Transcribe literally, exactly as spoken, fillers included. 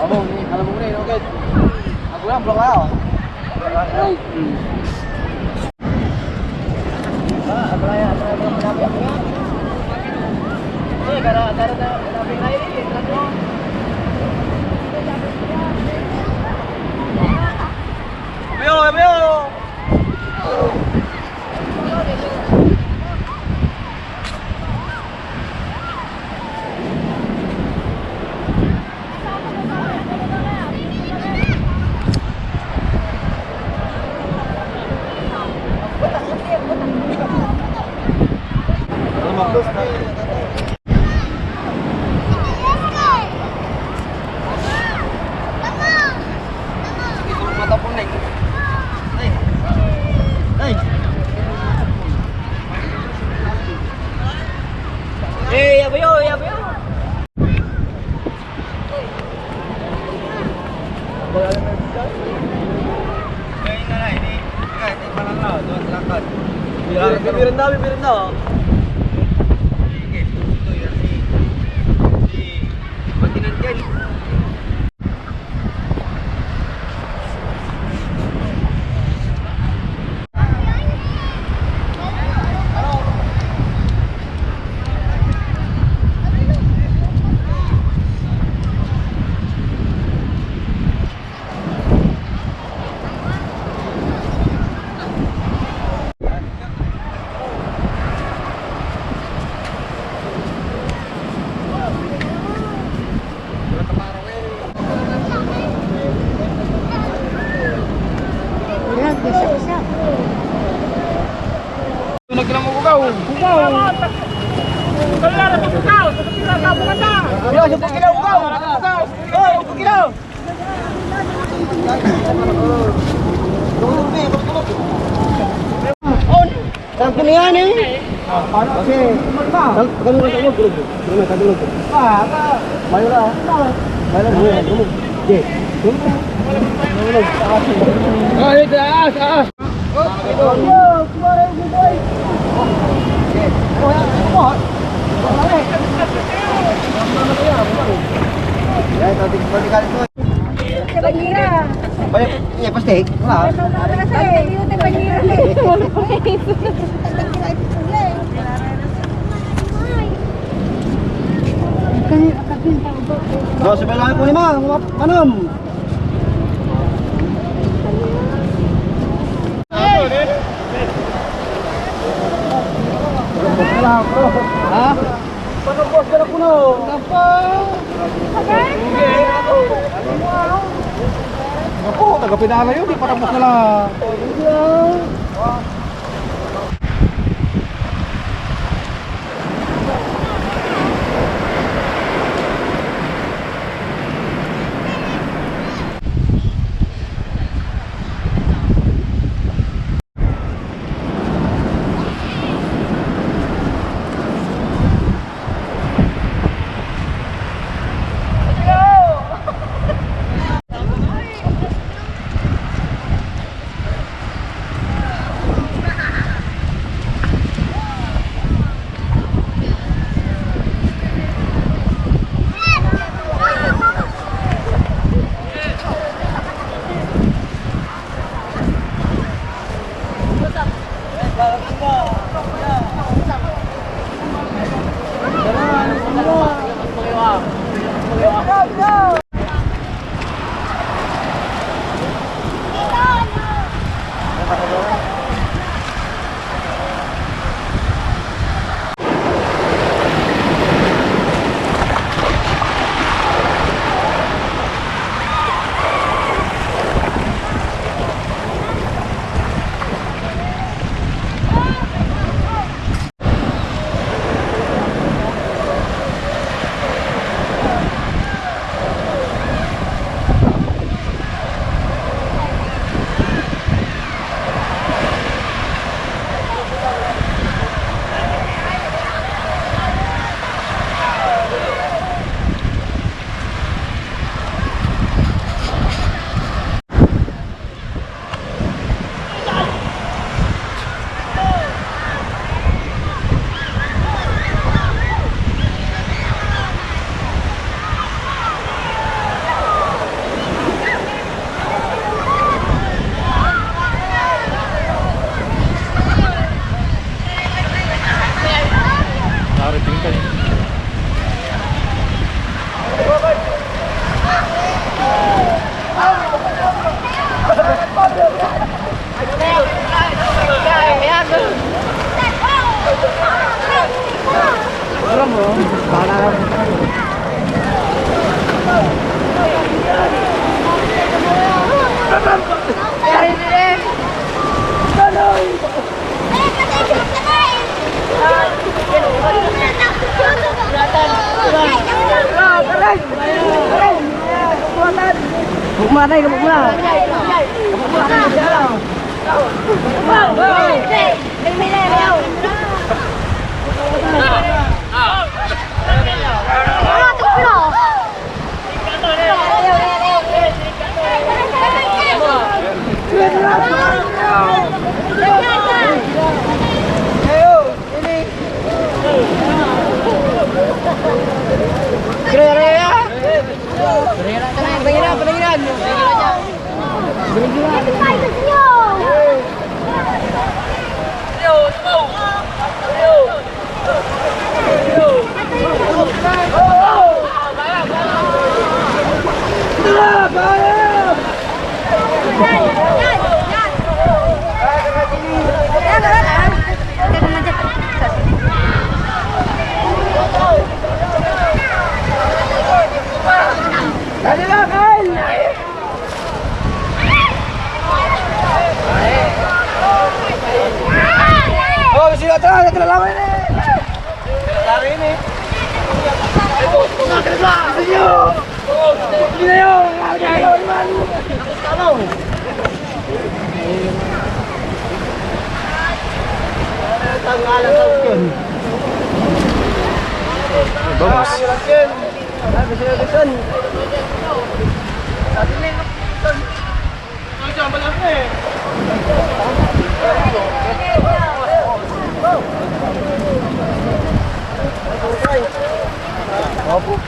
Alam mo, alam mo rin, okay? Ako lang, bro, ka, oh. Hmm. Ayo, ayo! Hey, abayo, abayo. Bibiran da, bibiran da, oh. Nagkilang mo ugaw. Ugaw. Kaya sa pagkilang ugaw. Ugaw. Ugaw. Ugaw. Saan ko niyan eh? Saan, saan mo sa iyo? Gulog, gulog. Gulog, gulog. Mayo na. Mayo na, gulog, gulog. Okay. Gulog. Ay, taas, taas. Sa Bañera. Bay, iya, plastik. Wala. Ang beauty Bañera. Kan-, kapin pa ako. No, sabay lang po ni Ma, mga panam. Ha? Paano, boss? Dala ko na, oh. Napa? Ako, taga Pinala yun. Di patapos na lang. Bukma tayo, bukma. Oh, sino, tara, tara, laban na, eh. Lari na, eh. Sino? Sino yun? Bangus.